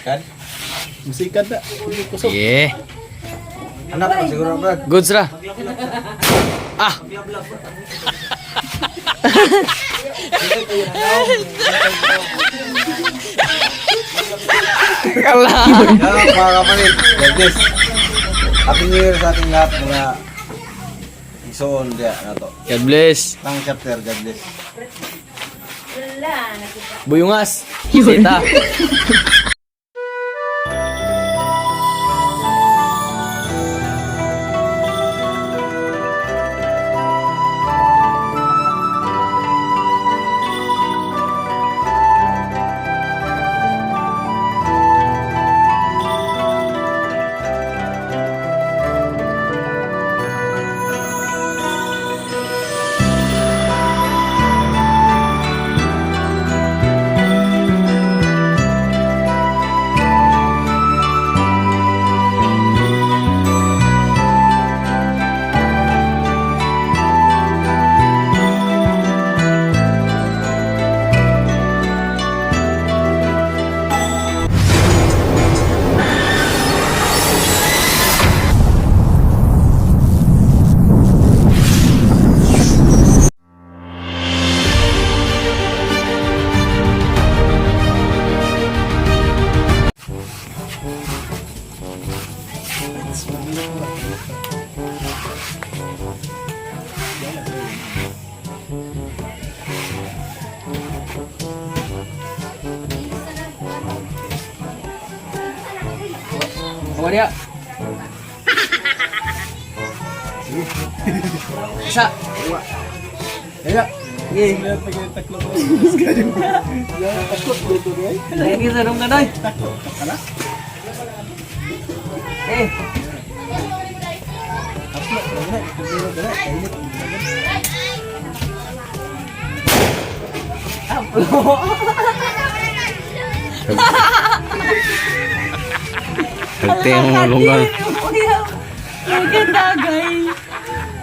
Kan? Musikan na. Sige, kusog. Yeah. Anak pa siguro, Brad. Goods ra. Ah. Kala. Yan, mga kapatid. God bless. Happy New Year sa ating lahat, mga igsoon diya na to. God bless. Tang chapter, God bless. Buyungas. Sita. Hawa dia. Isa. Kaya. Sige, taklo ko. Taklo dito rin. Lagi sa nung kanoy. Kala? Eh, Taklo. Wala, ito dito. Kainit. Hagte ang lunggal. Maganda, guys.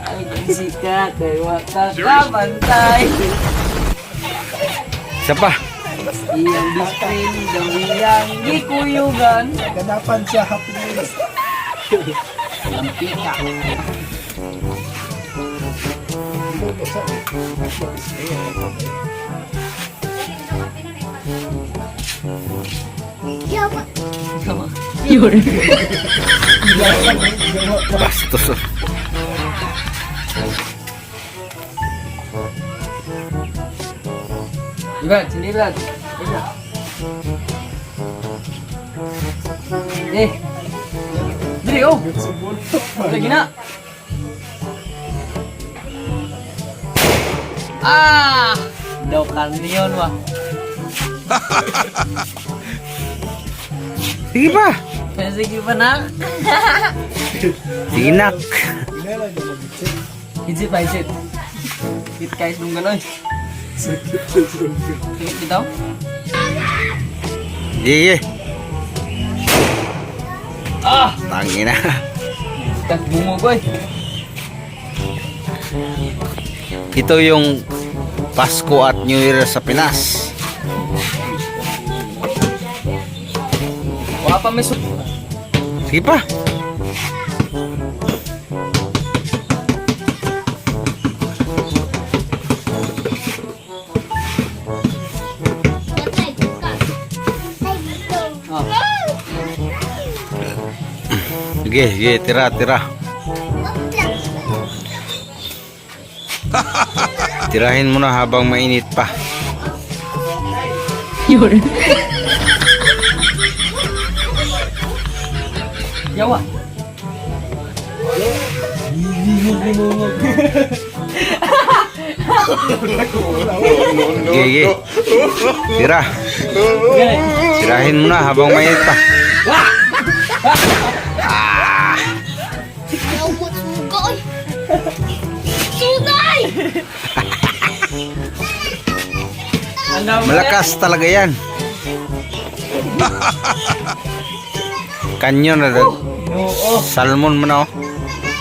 Ay, sikat. Ay, wata ka, bantay. Isa pa. Iyang best friend daw iyang gikuyugan. Ganapan siya Happy New Year. Lampika. Bastos. Iban, sini Brad. Iban. Eh. Diri oh. Lagi na. Ah! Daw karniyon wa. Sige pa. Sige pa na. Sige nak. Inala niya mag-check. Hit pa, hit. Hit guys nung ganoy. Sakit sa sugar. Hit bitaw. Sige. Ah! Tangina. Tak bungo boy. Ito yung Pasko at New Year sa Pinas. Wa pa may Sige pa. Ah. Sige, sige, tira, tira. Tirahin mo na habang mainit pa. Yawa. Sige, sige. Tira. Gani. Tirahin mo na habang mainit pa. Sugay! Sugay! Malakas talaga yan. Kanyon na daw. Oo. Salmon mo na oh.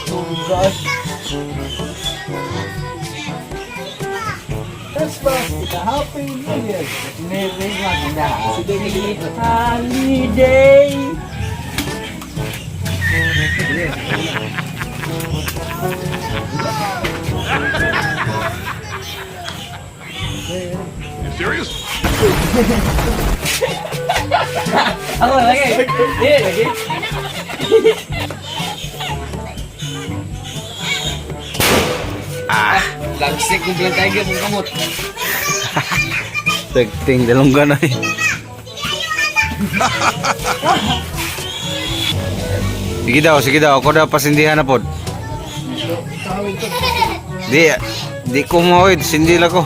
Sugay. Christmas! Happy New Year. Merry magna happy holiday. You serious? Ako lagi. Di lagi. Ah, lagsik kong Black Tiger mong kamot. Tagting dalongga na eh. Sige daw, sige daw. Ako daw pasindihan na pod. Di, di ko mawid. Sindi lang ko.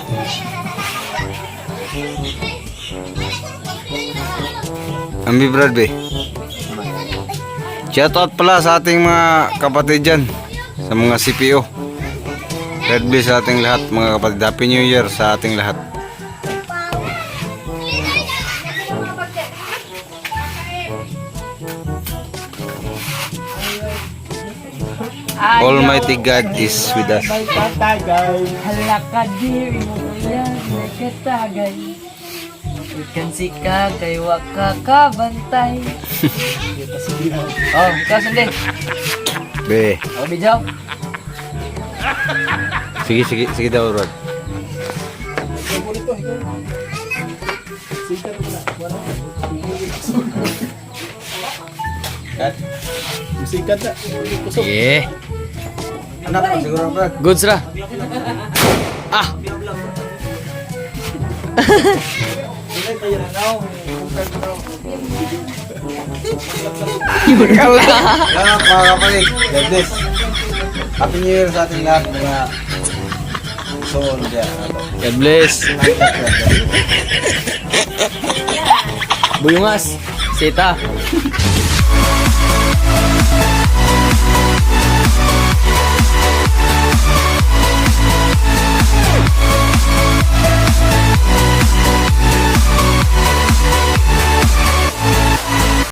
Ambi Brad be. Shout out pala sa ating mga kapatid dyan. Sa mga CPO. God bless sa ating lahat, mga kapatid. Happy New Year sa ating lahat. Almighty God is with us. May patagay. Hala ka diri mo kuya, nagkatagay. Ikan sika kay waka ka bantay. Oh, ikaw sindi. Be. Oh, bijaw. Sige, sige, sige daw, Rod. Sikat na. Wala. Sikat na. Kusog. Yeah. Anak pa siguro, Brad. Goods ra. Ah. Salamat, mga kapatid. God bless. Happy New Year sa ating lahat, mga soon diyan. God bless. Buyungas. Sita.